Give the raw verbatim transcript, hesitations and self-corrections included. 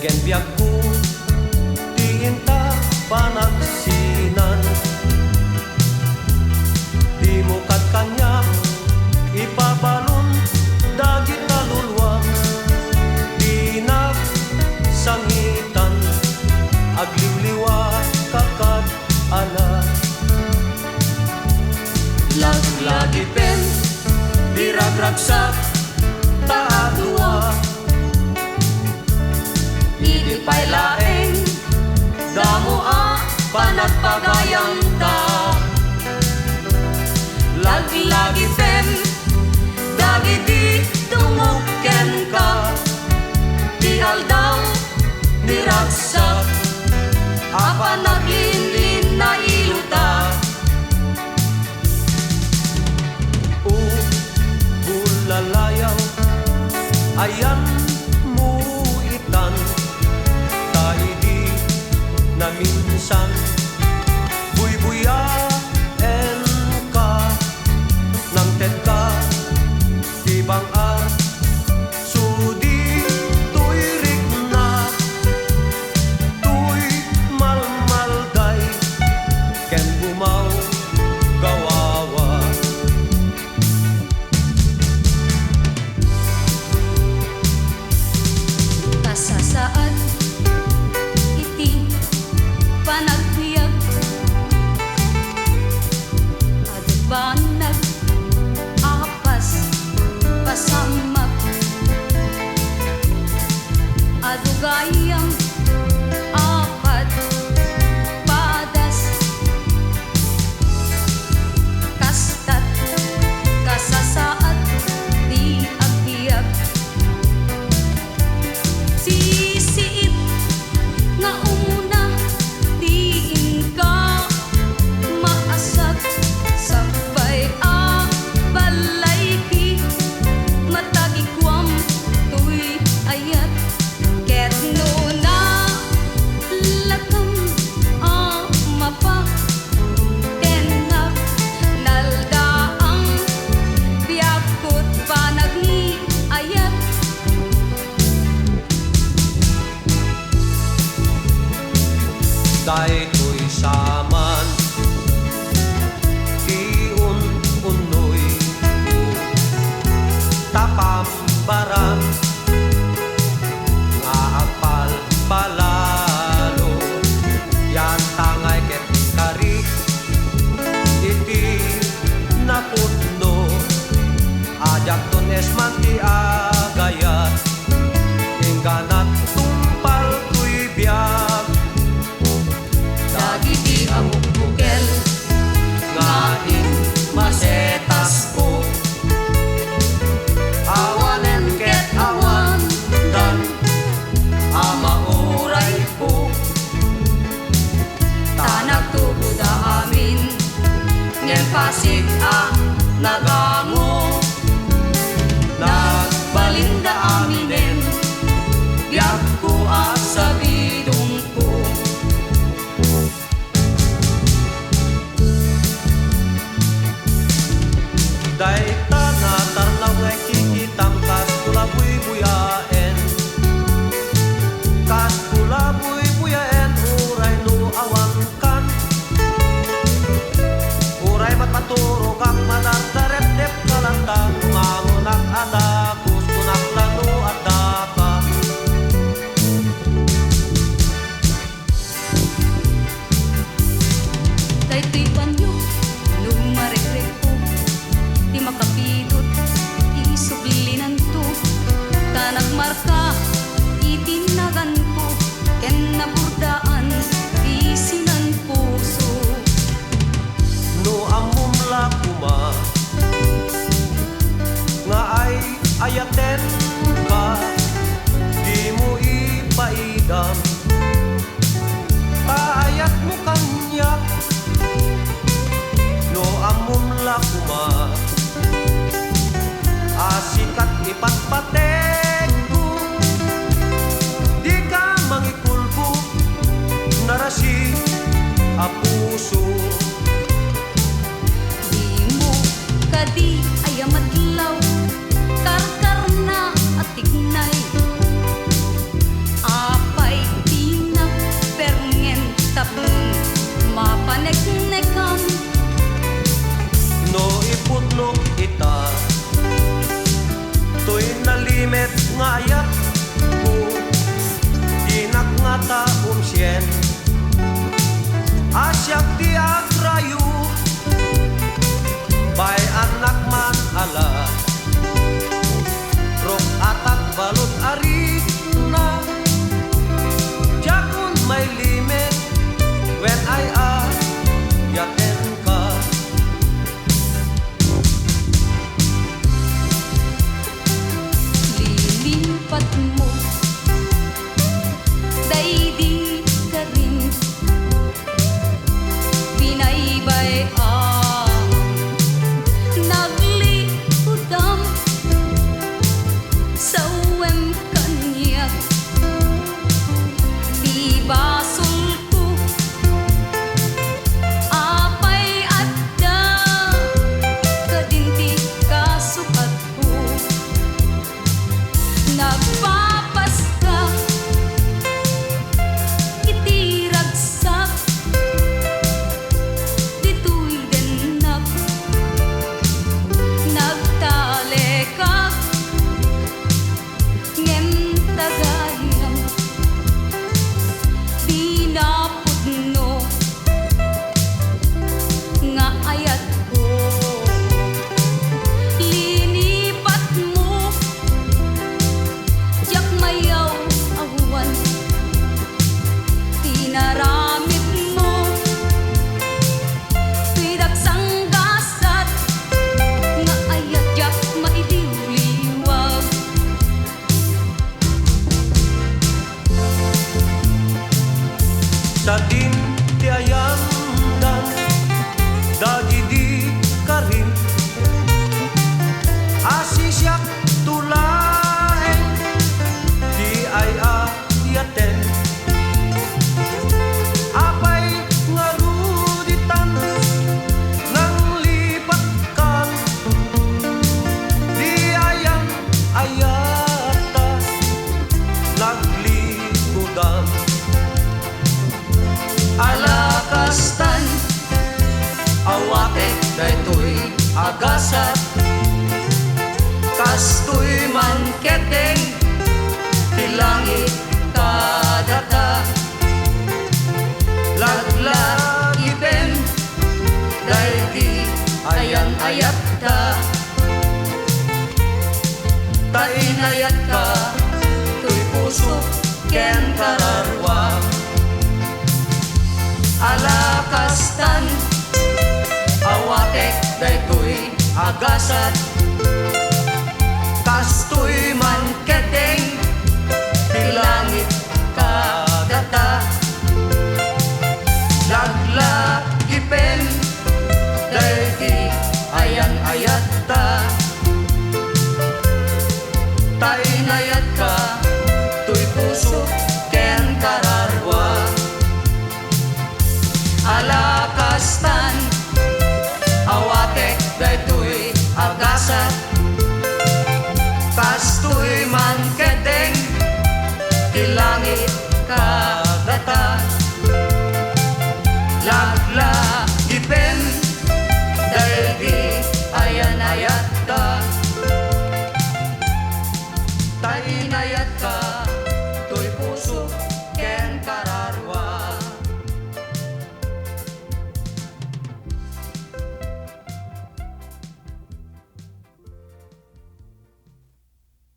Ken biagko ti inta panaksinan. Dimo kad kaniak ipabalon dagita luluam. Dinak sangitan, agliwliwa ka kad ala. Laglagipen ti ragragsak ta a dua. Idi pay laeng damo a panagpagayamta. Laglagipen dagiti dumngeg kenka ti aldaw ni ragsak a panaglinlinnailota. O bullalayaw, ayanmo itan, ta idi naminsan, buybuyaenka, nangtedka ti bang-a, sudi toy rikna, toy malmalday, ken bumaw gawawa. Kasasaad iti panagbiag, adu banag a paspasamak, adu gayam a padpadas. Kasta't kasasaad ti agbiag. Sisiit nga umuna ti inka maasag, sakbay a ballayki, matagikuam toy ayat. Ket no nalakam a mapatennak, naldaang biagko't panagniayat. Daytoy saman ti un-unnoyko ta pambaran nga agpalpalalo, yantangay ket kari iti napudno. Adiakton esman ti agayat, ingganat tungpalkoy biag. Dagiti amok bukel nga immasetasko, awanen ket awandan a maurayko. Ta nagtugoda amin, ngem pasig a nagango. Nagbalinda aminen, biagko a sabidongko. Dayta natarnaw nga ikikitam kas pula buybuyaen. Kas pula buybuyaen, uray no awankan. Uray matmaturogak, madardarepdep nga Met nga ayatko, dinak ngata umsien. A siak ti agrayo, bay-annak man a la. Ruk-atak balud a rikna, diak unay limek wen ay-ayatenka. Linipatmo daydi karin, binaybay-am, nagliudam, sawem kaniak ti basolko. Apay adda kadin ti kasukatko? Nagpapaska iti ragsak, ditoy dennak, nagtalekak, ngem tagayam, di napudno nga ayatko. Linipatmo, diak mayaw-awan ti inaramidmo. Toy dagsanggasat nga ayat, diak mailiwliwag. Sadin ti ayandan dagidi karin, a sisiakto laeng ti ay-ayaten. Apay ngarud ditan nanglipatkan? Di ayan-ayatta, nagliudam. Ala kastan, awatek daytoy a gasat. Kastoy man ketdin ti langit kadata. Laglagipem daydi ayan-ayatta, ta inayatka toy pusok ken kararua. Ala kastan, awatek daytoy a gasat. Kastoy man ketdin ti langit kadata. Laglagipem daydi ayan-ayatta, ta inayatka toy pusok ken kararua. Ala